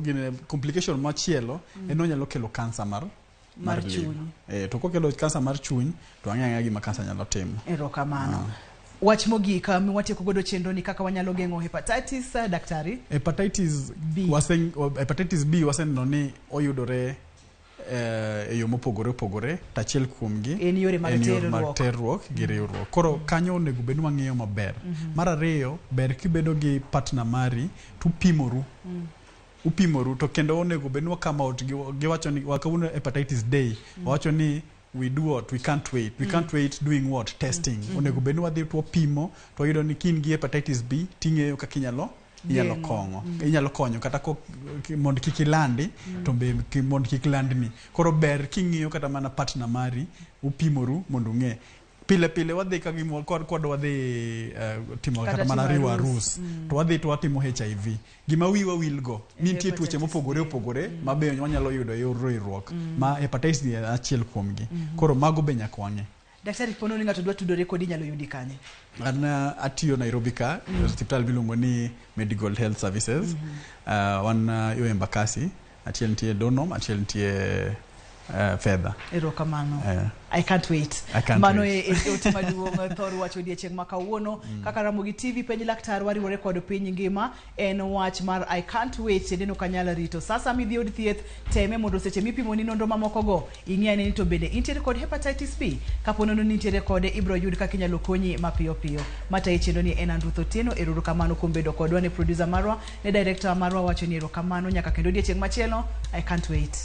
gine, complication machielo en onyalo kelo kansa mar Mar liver. chuny. To kokelo kansa mar chuny, to ang'e ang'eya gima kansa nyalo timo. Erokamano. Wach mogik watieko godo chenro ni kaka wanyalo geng'o hepatitis, daktari. Hepatitis B. Hepatitis B waseneno ni oyudore e yo mopogore opogore, to achiel kuomgi En yore mag en yor mag terruok. terruok gi riwruok. Koro kanyo onego bed ni wang'iyo maber. Mar ariyo, ber kibedo gi partner mari tupimoru. Upimoru to kendo onego bed ni wa come out giwacho ni kawuono hepatitis day, wawacho ni we do what we can't wait, we can't wait doing what testing. Onego bed ni wadhi to wapimo to wayudo ni ka in gi hepatitis B ting'eyo kaka inyalo Geng'o. kong'o inyalo konyo kata mondo kik ilandi, to be mondo kik landni. Koro ber king'iyo kata mana partner mari, upimoru mondo ung'e. Pile pile wadhi ka gimo kod wadhi timo Kata kata mana timo riwo arus. arus, to wadhi to watimo HIV. Gima wiwa wilgo ni nitie tuoche Hepatitis mopogore B. opogore ma be wanyalo yudo e yor riwruok, ma hepatitis ni en achiel kuomgi. Koro mago be nyaka wang'e. Daktari, pono ni ng'ato dwa tudore kodi inyalo yudi kanye? An atiyo Nairobi ka, osiptal miluongo ni Medical Health Services. Wan yo Embakasi, achiel nitie Donholm, achiel nitie Fedha. Erokamano. I can't wait. I can't Mano wait. e ote maduong' thor wacho odiechieng' ma kawuono. Kaka Ramogi TV penj laktar wariwore kod piny ngima en wach mar I can't wait, tiende ni ok anyal rito. Sasa midhi od thieth, teme mondo seche mipimoni nonro mamoko go ing'e ane ni to bende intiere kod hepatitis B. Kapo nono ni intiere kode, ibiro yud kaka inyalo konyi mapiyo piyo. Matayi chenro ni en Andruth Otieno. Erokamano kuom bedo kodwa. Ne producer marwa, ne director marwa wacho ni erokamano nyaka kendo odiechieng' machielo. I can't wait.